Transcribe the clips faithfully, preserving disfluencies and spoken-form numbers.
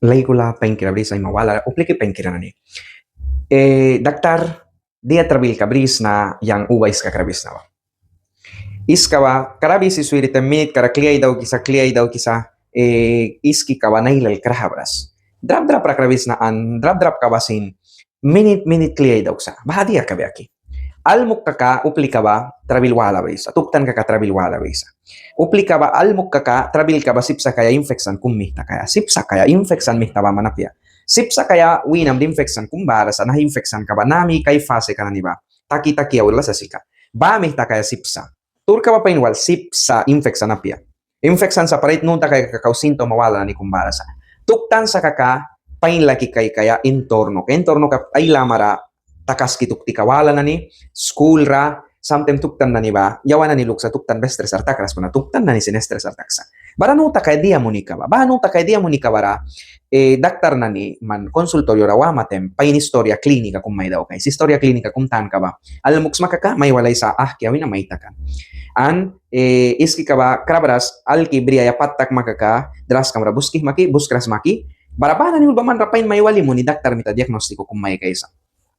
Laikula painkira brisa, aima walara upliki painkira nani. Eh, daktar, dia trabilka brisna yang uba iska krabisna ba. Iska ba krabisi swiri taim minitkara kli ai daukisa, kli ai daukisa, eh, iskika ba nailal krabras. Drap drapra krabisna an drap drapka ba sin minit minit kli ai dauksa. Baha dia kabia ki. Almuk kaka uplika ba trabil wala brisa, tuktan kaka trabil wala brisa. Uplika ba almuk kaka trabilka ba sip sa kaia infeksan kum mihta kaia, sip sa kaia infeksan mihta baman apia. Sip sa kaia winam di infeksan kum bara sa, naha infeksanka ba nami kai faseka nani ba taki taki aula sa sika. Ba mihta kaia sip sa. Turka ba pain wal sip sa infeksan apia. Infeksan sa parait nu takaia kaka kau sintoma wala nani kum bara sa. Tuktan sa kaka pain laki kaikaia entornoka. Entornoka ai lamara takaski tuktika wala nani, skulra, samtaim tuktan nani ba yawan nani luksa tuktan ba estresar takras, kuna tuktan nani sin estresar taksa. Bara nu takaia dia munika ba, baha nu takaia dia munika bara, eh, daktar nani man consultoriora wama taim pain historia klínica kum mai daukaisa. Historia klínica kum tanka ba almuk sma kaka mai walaisa ahkia wina mai takan. An, eh, iskika ba krabras alki briaia pat takma kaka, draskamra buskihma ki, buskras sma ki. Bara baha nani ul ba manra pain mai wali muni daktar mita diagnóstico kum mai kaisa.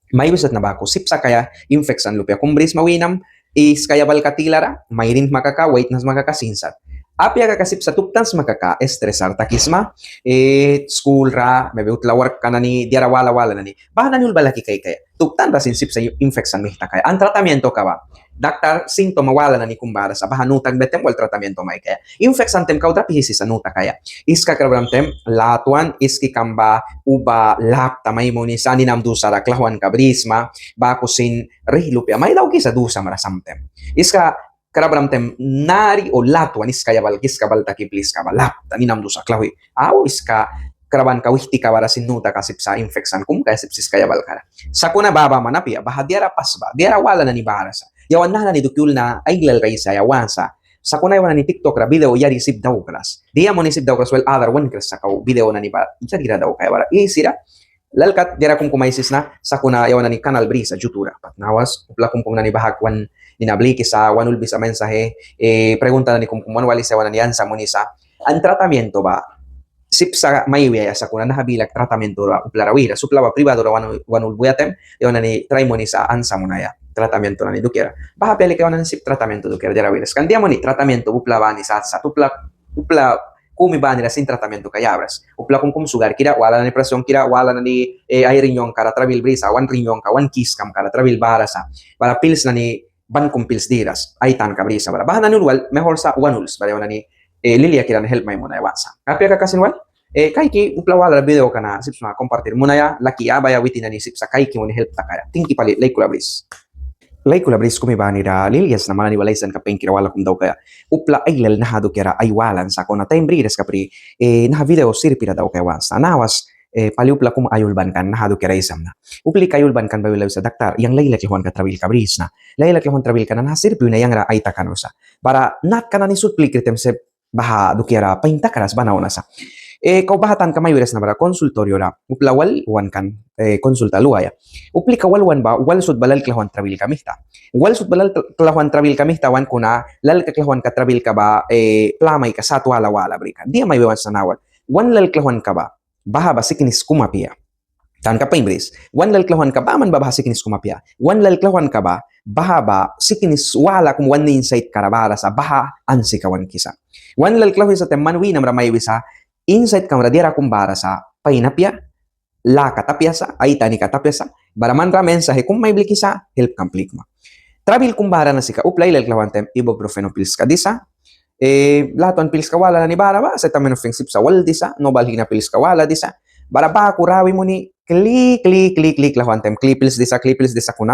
Mai wisatna baku sip sa kaia infeksan lupia kum brisma winam, iskaia balka tilara, mairin sma kaka, waitna sma kaka, sin sat. Apia kaka sip sa tuktan sma kaka estresar takisma, eh, skulra, maybe utla warkka nani, diara wala wala nani. Baha nani ul ba laki kaikaia. Tuktan ra sin sip sa infeksan mihta kaia. An tratamientoka ba daktar sintoma wala nani kum bara sa, baha nu takbia taim wal tratamiento mai kaia. Infeksan taim kau drapihisi sa nu takaia. Iska krabram taim latwan iskikam ba uba lapta mai munisa, ninam dusara klahwanka brisma, baku sin rih lupia mai daukisa dusamra samtaim. Iska krabram taim nari o latwan iskaia bal, iska bal taki pliska ba lapta, ninam dusa klahwi. Au iska krabanka wihtika bara sin nu takaia sip sa infeksan kum kaia sip sa iskaia balkara. Sakuna ba baman apia, baha diara pas ba, diara wala nani bara sa. Yawan naha nani dukiul na ailal ra aisaia wan sa. Sakuna yawan nani TikTok ra video yari sip daukras. Dia muni sip daukras, wel adar wankras sa kau video nani ba yari ra daukaia bara. Isira lalkat diara kum kum aisisna, sakuna yawan nani kanal brisa YouTube ra. Pat nawas upla kum kum nani bahak wan nina blikisa, wan ulbisa mensaje, eh, pregunta nani kum kum wan walisa, yawan nani ansa munisa. An tratamiento ba sip sa mai wiaia, sakuna naha bila tratamiento ra upla ra wiras, upla ba privado ra wan, wan ulbuya taim yawan nani trai munisa ansa munaia tratamiento nani dukiara. Baha apia lika yawan nani sip tratamiento dukiara diara wiras. Kan dia muni tratamiento ba upla bani sat sat, upla, upla kumi banira sin tratamientoka yabras. Upla kum kum sugarkira, wala nani presionkira, wala nani, eh, ai riñonkara trabil brisa, wan riñonka, wan kiskamkara trabil bara sa. Bara pils nani ban kum pils diras, ai tanka brisa bara. Baha nani ul wal mejor sa wan uls, bara yawan nani, eh, liliakira nani help mai munaia wan sa. Apia kaka sin wal, eh, kaiki upla wala videoka na sip sma compartir munaia, laki yabaia witin nani sip sa kaiki muni help takaia. Tingki pali, laikula bris. Laikula bris kumi banira, lilia sna man nani wal aisanka painkira wala kum daukaia. Upla ailal naha dukiara ai walan sakuna taim briras kapri, eh, naha video sirpira daukaia wan sa. Nawas, eh, pali upla kum ai ulban kan naha dukiara aisamna. Uplika ai ulban kan ba wila wisa, daktar, yang laila klahwanka trabilka brisna. Laila klahwan trabilka na naha sirpi wina yang ra ai takan wisa. Bara natka nani sut plikri taim sip baha dukiara pain takras, ban auna sa. Eh, kau baha tanka mai wiras na bara consultoriora upla wal wan kan, eh, consulta luaia. Uplika wal wan ba wal sut ba lal klahwan trabilka mihta. Wal sut ba lal klahwan trabilka mihta wan, kuna lalka klahwanka trabilka ba, eh, plamaika sat wala wala brikan. Dia mai wan sa na wal. Wan lal klahwanka ba, baha ba siknis kum apia. Tanka pain bris. Wan lal klahwanka baman ba baha siknis kum apia. Wan lal klahwanka ba, baha ba siknis wala kum wan insaitkara bara sa, baha ansika wan kisa. Wan lal klahwisa taim man winamra mai wisa, insaitkam ra diara kum bara sa, pain apia, laka tapia sa, ai tanika tapia sa, bara man ra mensaje kum mai blikisa, helpkam plikma. Trabil kum bara na sika upla ailal klahwan taim ibuprofeno pilska disa, eh, latwan pilska wala nani bara ba, acetaminofén sip sa wal disa, novalgina pilska wala disa, bara baku rawi muni kli, kli, kli, kli klahwan taim kli pils disa, kli pils disa kuna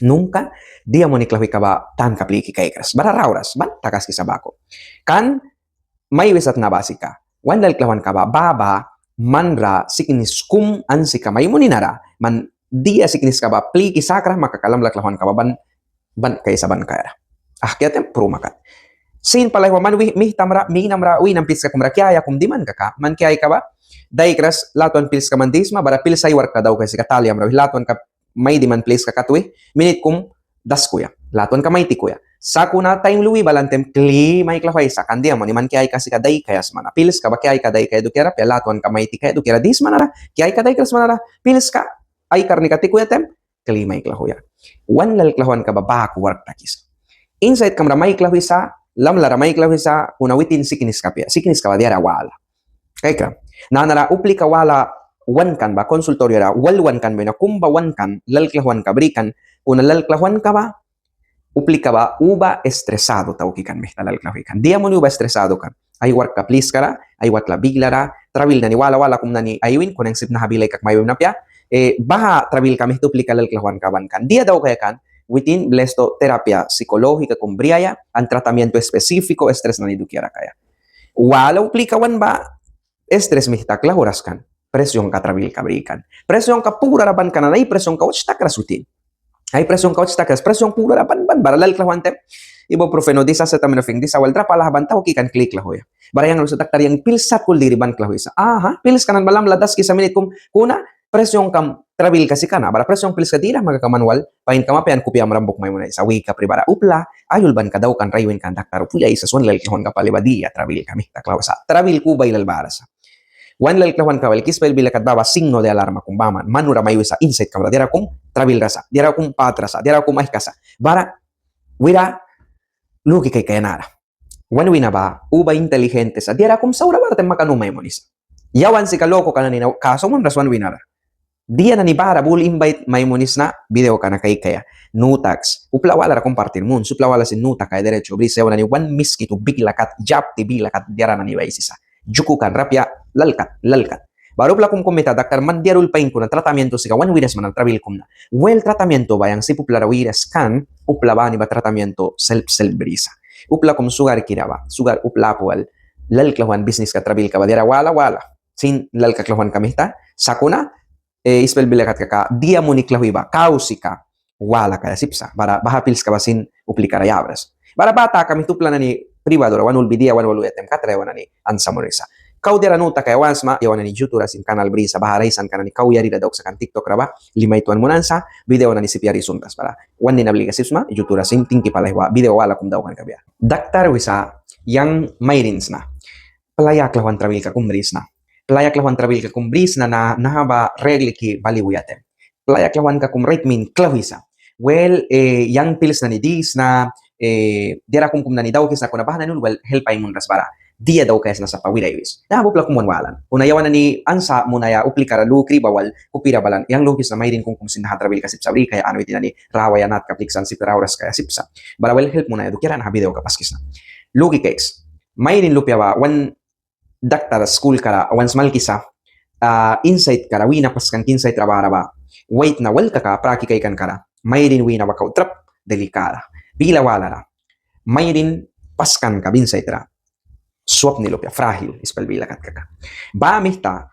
nunca dia muni klahwika ba tanka pliki kaikras, bara rauras, ban takaskisa baku. Kan mai wisatna ba sika, wan lal klahwanka ba, baha ba man ra siknis kum ansika mai muni nara, man dia sikniska ba pliki sakra maka kalamla klahwanka ba ban, ban kaisa ban kaiara. Ahkia taim pruma kat. Sin pali ba man wih, mihtamra, minamra, winam pilska kumra kiaya kum diman kaka, man kiaika ba daikras, latwan pilska man disma, bara pils ai warkka daukaisika taliamra wih latwanka mai diman pliska kat wih minit kum daskuya, latwanka mai tikuya. Sakuna taim lui balan taim kli mai klauhaisa, kan dia muni man kiaika sika daikaia sma na. Pilska ba kiaika daikaia dukiara, apia latwanka maiti kaia dukiara, dis manara kiaika daikaia sma nara pilska ai karnika tikuya taim kli mai klauhuya. Wan lal klauhanka ba baku wark takisa. Insaitkam ra mai klauhisa, lamla ra mai klauhisa, kuna witin sikniska apia, sikniska ba diara wala. Kaikram, nanara uplika wala wankan ba, consultorio ra wal wankan ba wina kum ba wankan lal klauhanka brikan, kuna lal klauhanka ba uplika ba uba estresado tauki kan mihta lal klauhi kan. Dia muni uba estresado kan? Ai warkka pliskara, ai watla bilara, trabil nani wala wala kum nani ai win, kuna yang sip naha bila kat mai win apia. Baha trabilka mihta uplika lal klauhanka ban kan. Dia daukaia kan? Witin blesto terapia psicológica kum briaia an tratamiento específico estres nani dukiara kaia. Wala uplika wan ba estres mihta klauhras kan, presionka trabilka brikan. Presionka purara ban kan, an ai presionka wach takras witin. Ai presionka wach takras, presion purara ban ban bara lal klauhan taim ibuprofeno dis, acetaminofén dis, wal drap laha ban tauki kan kli klauhuya. Bara yang lusa daktar yang pils sat kul diri ban klauhisa. Aha, pilska nan ba lamla daskisa minit kum, kuna presionkam trabilka sika na, bara presion pilska dira maka kaman wal pain kama pian kupiam rambuk mai munaisa. Wi kapri bara upla ai ulbanka daukan ra ai win kan daktar, upla aisas wan lal klauhanka pali ba dia trabilka mihta klauhsa, trabilka uba ailal bara sa. Wan lal klauhanka ba lika ispail bila kat ba ba signo de alarma kum baman. Man nura mai wisa, insaitkam ra diara kum trabilra sa, diara kum patra sa, diara kum aihka sa. Bara wira luki kaikaia nara. Wan wina ba uba inteligente sa, diara kum saura bara taim maka nu mai munisa. Yawan sika loco ka nani na kaso munras wan winara. Dia nani bara bul invite mai munisna videoka na kaikaia. Nu taks, upla walara compartir muns, upla wala sin nu takaia derecho brisa. Yawan nani wan Miskitu bila kat, yapti bila kat diara nani ba aisisa. Yukukan ra apia, lal kat, lal kat. Bara upla kum kum mita daktar, man diara ul pain kuna tratamiento sika wan wiras man na trabil kum na. Wel, tratamiento ba yang sip uplara wiras kan, upla bani ba tratamiento selp selp brisa. Upla kum sugar kira ba, sugar upla apu wal lal klauhan bisniska trabilka ba diara wala wala sin lalka klauhanka mihta. Sakuna ispail bila kat kaka dia muni klauhi ba kausika wala kaia sip sa. Bara baha pilska ba sin uplika ra yabras. Bara baha taka mihta upla nani privado ra wan ulbi dia wan wal uya taim kat ra yawan nani ansa munisa. Kau diara nu takaia want sma, yawan nani YouTube ra sin kanal brisa, bahara aisanka nani kau yarira dauksa kan TikTok ra ba, lima aitwan munan sa, video nani sip yari sunras. Bara wan nina blika sip sma, YouTube ra sin tingki pali aihwa video wala kum daukan kabia. Daktar wisa yang mairin sna playa klauhan trabilka kum brisna. Playa klauhan trabilka kum brisna na, naha ba regliki bali uya taim. Playa klauhanka kum rait min klauhisa. Wel, yang pils nani disna, diara kum kum nani daukisna, kuna baha nani ul wel help ai munras bara. Dia daukaisna sapa wira iwis. Naha ba upla kum wan walan. Kuna yawan nani ansa munaia uplika ra lukri ba wal kupira balan. Yang lukisna mairin kum kum sin naha trabilka sip sa brikaia, an witin nani rawaia natka pliksan sip rawras kaia sip sa. Bara wel help munaia dukiara naha videoka paskisna. Luki kaiks. Mairin lupia ba wan daktar skulka ra wan smalkisa, insaitka ra wina paskanka insait ra bara ba waitna wal kaka praki kaikanka ra mairin wina ba kau trap delicada. Bila walara mairin paskanka ba insait ra swapni lupia, frágil ispail bila kat kaka. Ba mihta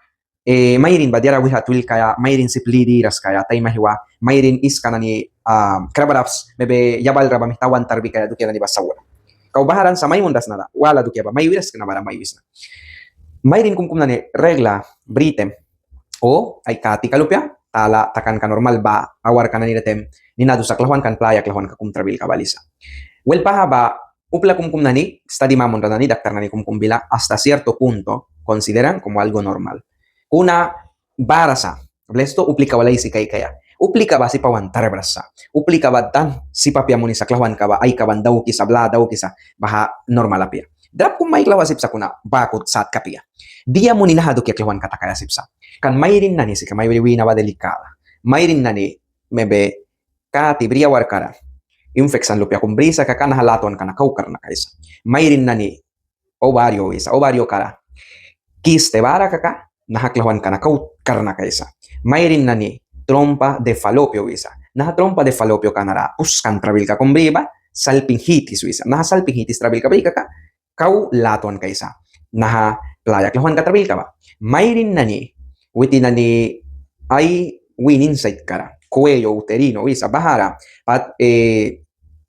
mairin ba diara wihwa twilkaia, mairin sip li diras kaia taim aihwa, mairin iska nani krabraps mebe yabalra ba mihta wan tarbikaia dukia nani ba saura. Kau baharan sa mai munras nara wala dukia ba mai wiras kna bara mai wisna. Mairin kum kum nani regla bri taim o ai katika lupia, tala takanka normal ba awarka nani ra taim nina dusa klauhanka an playa klauhanka kum trabilka balisa. Wel, baha ba upla kum kum nani stadi mamunra nani daktar nani kum kum bila hasta cierto punto consideran como algo normal. Kuna bara sa, blesto uplika wal aisi kaikaia. Uplika ba sip wan tarbras sa. Uplika ba dan sip apia munisa klauhanka ba aika ban daukisa, bla daukisa, baha normal apia. Drap kum mai klauha sip sa kuna baku sat kapia. Dia muni naha dukia klauhanka takaia sip sa. Kan mairin nani sika mairin wina ba delicada. Mairin nani mebe kati bri awarka ra infeksan lupia kum brisa kaka naha latwanka na kau karna kaisa. Mairin nani ovario wisa, ovarioka ra quiste bara kaka naha klauhanka na kau karna kaisa. Mairin nani trompa de Falopio wisa. Naha trompa de Falopioka nara puskan trabilka kum bri ba salpingitis wisa. Naha salpingitis trabilka bri kaka kau latwan kaisa. Naha playa klauhanka trabilka ba. Mairin nani witin nani ai win insaitka ra cuello uterino wisa, bahara pat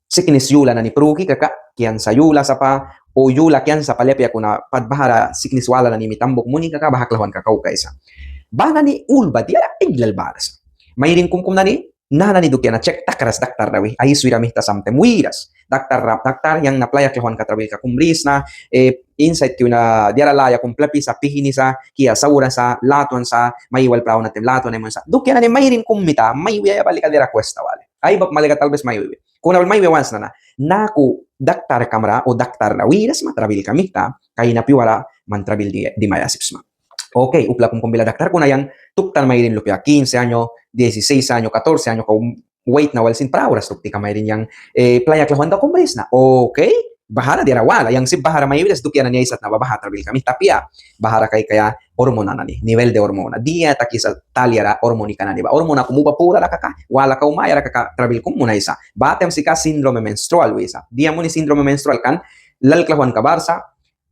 siknis yula nani pruki kaka kiansa yula sapa o yula kiansa pali apia kuna pat bahara siknis wala nani mita ambuk muni kaka baha klauhanka kau kaisa. Baha nani ul ba diara ailal bara sa. Mairin kum kum nani naha nani dukia na chek takras daktar ra wih, ai swira mihta samtaim wiras. daktar ra, daktar, yang na playa klahwanka trabilka kum brisna, eh, insait ki wina diara laya kum plapisa, pihnisa, kia saura sa, latwan sa, mai wal prauna taim latwan ai munisa. Dukia nani mairin kum mita mai wiaia ba lika diara cuesta wali. Ai bapma lika tal vez mai wiwi. Kuna bal mai wiaia want sna na, naku daktarkam ra o daktar ra wiras sma trabilka mita, kaina piuara man trabil di, dimaia sip sma. Ok, upla kum kum bila daktar kuna yang tuktan mairin lupia quince año, dieciséis año, catorce año kau waitna wal sin prauras tuktika mairin yang, eh, playa klahwanka kum brisna. Ok, bahara diara wala, yang sip bahara mai wiras dukia nani aisatna ba baha trabilka mita apia. Bahara kaikaia hormona nani, nivel de hormona. Dia takisa taliara hormonika nani ba. Hormona kum uba purara kaka, wala kau mayara kaka trabil kum munaisa. Ba taim sika síndrome menstrual wisa. Dia muni síndrome menstrual kan, lal klahwanka bara sa,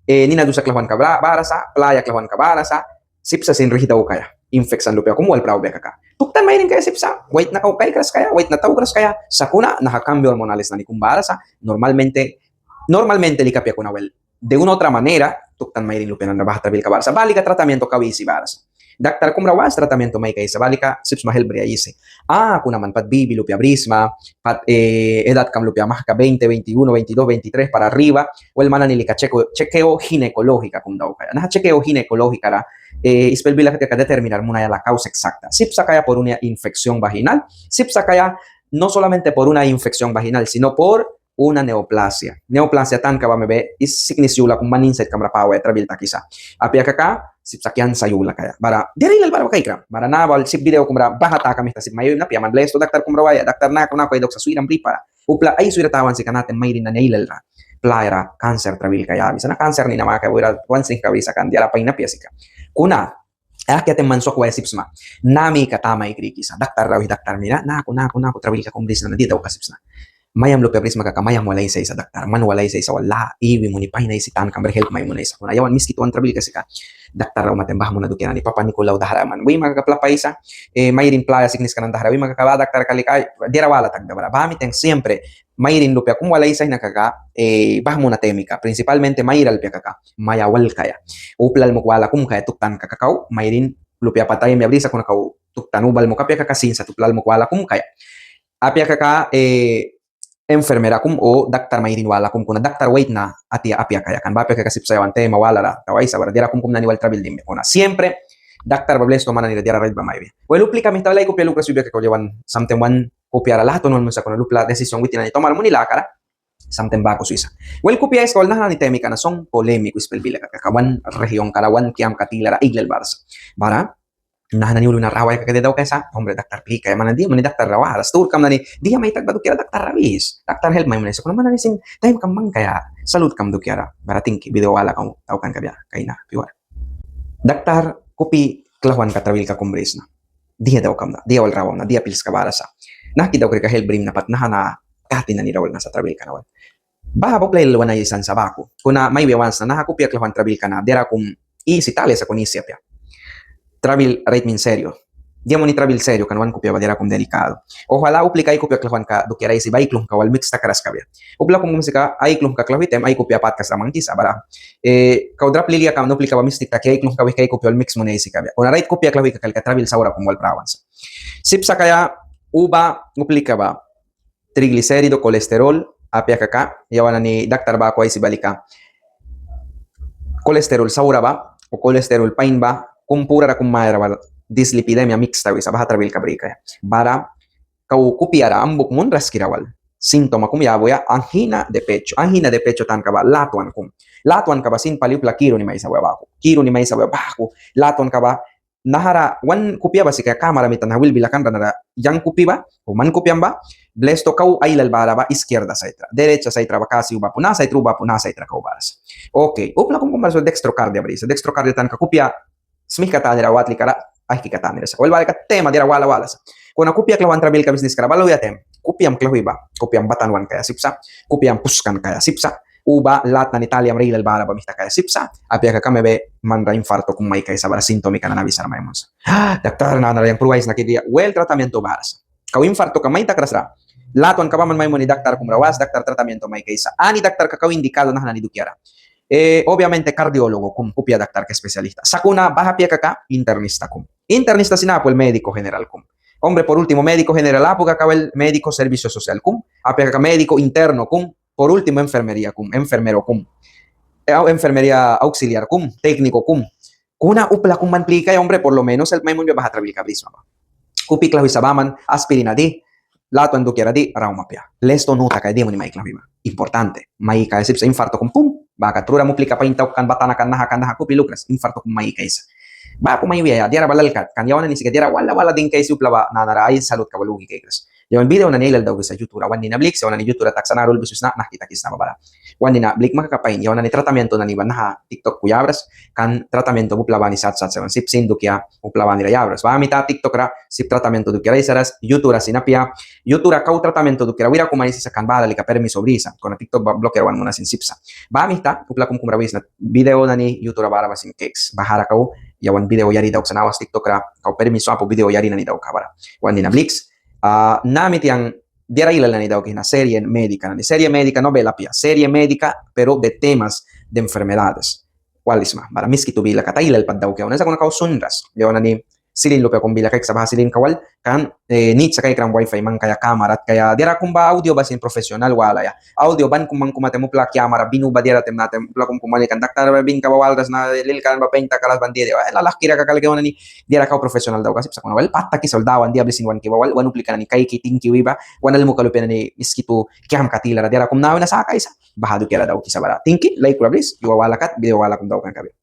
eh, nina dusa klahwanka bara sa, playa klahwanka bara sa, sip sa sin rih daukaia. Infeksan lupia kum wal praubia kaka. Tuktan mairin kaia sip sa, waitna kau kaikras kaia, waitna taukras kaia, sakuna naha cambio hormonales nani kum bara sa, normalmente, normalmente lika apia kuna wel, de una otra manera, tuktan mairin lupia nani ra baha trabilka bara sa, ba lika tratamiento kau isi bara sa. Daktar kum ra was tratamiento mai kaisa, ba lika sip sma help briaia isi. Ah, kuna man pat bibi lupia brisma, pat, eh, edad kam lupia mahka veinte, veintiuno, veintidós, veintitrés para arriba, wel man nani lika chequeo, chequeo ginecológica kum daukaia. Naha chequeo ginecológica ra, eh, ispel bila kat kaka determinar munaia la causa exacta. Sip sa kaia por una infección vaginal, sip sa kaia no solamente por una infección vaginal, sino por una neoplasia. Neoplasia tanka ba mebe is siknis yula kum man insait kam ra pawaia trabil takisa. Apia kaka, sip sa kiansa yula kaia. Bara, diara ailal bara ba kaikram. Bara na bal sip video kum ra baha taka mihta sip mai wibna apia man blesto daktar kum ra waia, daktar naku naku ai dauksa swiram bripara. Upla ai swira tawan sika na taim mairin nani ailal ra playa ra cáncer trabilka yabisa na, cáncer nina makaia wira wan sinka brisa kan diara pain apia sika. Kuna ahkia taim man swak waia sip sma. Nami ka tamai krikisa. Daktar ra wih, daktar mira, naku, naku, naku trabilka kum brisna na dia daukaia sip sna. Maiam lupia brisma kaka maiam wal aisaisa daktar, man wal aisaisa wal la iwi muni pain aisi tankam bri help mai munaisa. Kuna yawan miskit wan trabilka sika. Daktar ra wama taim bahmuna dukia nani papa Nikolau dahra man wima kaka plapaisa, eh, mairin playa sikniska nani dahra wima kaka ba daktarka lika diara wala takbia bara. Ba mihta yang siempre mairin lupia kum wal aisaina kaka, eh, bahmuna temika, principalmente maira lupia kaka maia wal kaia. Upla almuk wala kum kaia tuktan kaka kau mairin lupia pat ai mia brisa kuna kau tuktan uba almuk apia kaka sin sat upla almuk wala kum kaia. Apia kaka, eh, enfermera kum o daktar mairin wala kum kuna daktar waitna atia apia kaia kan. Ba apia kaka sip sa yawan tema walara tawaisa bara diara kumkum nani wal trabil dimbia kuna siempre daktar ba blesto man nani ra diara rait ba mai wia. Wel, uplika mihta wal ai kupia lukras wibia kaka yawan samtaim wan kupiara latwan wan musa kuna upla decisión witin nani tomar muni lakara. Samtaim baku swisa. Wel, kupia aiska wal naha nani temika na son polémico ispel bila kaka wan regionka ra wan kiamka tilara ailal bara sa. Bara naha nani ulu na rawaia kaka dia daukaia sa, hombre, daktar plikaia man nani dia muni daktar ra wahras, sturkam nani dia mai takba dukiara daktar ra wis, daktar help mai munaisa kuna man nani sin taimkam mangkaia saludkam dukiara. Bara tingki video wala kau daukan kabia kaina piuara. Daktar, kupi klahwanka trabilka kum brisna. Dia daukamna, dia wal rawamna, dia pilska bara sa. Nahki daukrika help brimna pat naha na kati nani ra wal na sa trabilka na wal. Baha ba upla ailal wan aisan sa baku. Kuna mai wia want sna naha kupia klahwan trabilka na diara kum isi talia sa kuna isi apia. Trabil rait min serio. Dia muni trabil serio kan wan kupia ba diara kum delicado. Ojalá uplika ai kupia klahwanka dukiara aisi ba ai klunka wal mix takras kabia. Upla kum kum sika ai klunka klahwi taim ai kupia patkas ra mangkisa bara. Eh, kau drap lilia kam na uplika ba mistik taki ai klunka wihka ai kupia wal mix muni aisi kabia. Kuna rait kupia klahwi kaka lika trabil saura kum wal prawan sa. Sip sa kaia uba uplika ba triglicérido, colesterol, apia kaka, yawan nani daktar baku aisi ba lika colesterol saura ba o colesterol pain ba, kum purara kum mayara wal dislipidemia mixta wisa, baha trabilka brikaia. Bara kau kupiara ambuk munras kira wal síntoma kum yabuya angina de pecho. Angina de pecho tanka ba latwan kum. Latwanka ba sin pali upla kiru ni mai sabuya baku. Kiru ni mai sabuya baku. Latwanka ba nahara wan kupia ba sika kamara mita naha wil bila kan ra nara yang kupi ba o man kupiam ba blesto kau ailal bara ba izquierda saitra, derecha saitra ba kasi uba apu naha saitra, uba apu naha saitra kau bara sa. Ok, upla kum kum bara sa dextrocardia brisa. Dextrocardia tanka kupia smihka tanira watlika ra aihkika tanira sa. Wel, bara ka tema diara wala wala sa. Kuna kupia klahwan trabilka bisniska ra bal auya taim kupiam klahwi ba, kupiam batan wan kaia sip sa, kupiam puskan kaia sip sa, uba latwan nani taliam ra ailal bara ba mihta kaia sip sa, apia kaka mebe man ra infarto kum mai kaisa bara sintomika nani avisar mai munsa. Daktar, nanara yang pruaisna ki dia? Wel, tratamiento bara sa. Kau infartoka mai takras ra latwanka ba man mai muni daktar kum ra was, daktar tratamiento mai kaisa. Ani daktarka kau indicado naha nani dukiara? Eh, obviamente cardiólogo kum, kupia daktarka especialista. Sakuna baha apia kaka internista kum. Internista sin apu, el médico general kum. Hombre, por último, médico general apu kaka wel médico servicio social kum. Apia kaka médico interno kum. por último enfermería kum, enfermero kum, enfermería auxiliar kum, técnico kum. Kuna upla kum man plikaia, hombre, por lo menos help mai munbia, baha trabilka brisma ba. Kupi klahwisa baman, aspirina di, latwan dukiara di rauma apia. Lesto nu takaia dia muni mai klahwi ba. Importante. Mai kaia sip sa infarto kum pum. Baha kat prura uplika pain tauki kan, batana kan, naha kan, naha kupi lukras. Infarto kum mai kaisa. Baku mai wiaia, diara ba lalka kan, yawan nani sika diara wala wala dingkaisa upla ba nanara ai salutka ba luki kaikras. Yawan video nani ailal daukisa YouTube ra, wan nina bliks, yawan nani YouTube ra taksa nara ulbis wisna, nahki takisna ba bara. Wan nina blikma kaka pain, yawan nani tratamiento nani ba naha TikTok ku yabras, kan tratamiento ba upla bani sat sat sa, yawan sip sin dukia upla banira yabras. Baha mita TikTok ra sip tratamiento dukiara aisaras, YouTube ra sin apia, YouTube ra kau tratamiento dukiara wira kum aisisa kan baha lika permiso brisa, kuna TikTok ba bloquear wan munaia sin sip sa. Baha mita upla kumkum ra wisna, video nani YouTube ra bara ba sin kaiks. Bahara kau yawan video yari dauksa, nawas TikTok ra kau permiso apu video yari nani daukaia bara. Wan nina bliks, ah, na mita yang diara ailal nani daukisna serie médica nani. Serie médica, novela apia. Serie médica, pero de temas de enfermedades. Walisma, bara Miskitu bila kat ailal pat dauki auna, sakuna kau sunras. Yawan nani silin lupia kum bila kaiksa, baha silinka wal kan, eh, nit sa kaikram, wifi mangkaia, cámara atkaia, diara kum ba audio ba sin profesional walaia. Audio ban kum mangkuma taim upla kiamara bin uba diara taim na taim upla kumkum wani kan daktar ba binka ba walras na, lilka ba pain takaras ban dia dia, eh, lalahkira kaka lika yawan nani diara kau profesional daukaia sip sa, kuna wal pat takisa wal Dawan dia blisin wanki ba wal, wan uplika nani kaiki tingki wi ba, wan almuka lupia nani Miskitu kiamka tilara diara kum na wina sakaisa, baha dukiara daukisa bara. Tingki, laikra blis, yua wala kat, video wala kum daukan kabia.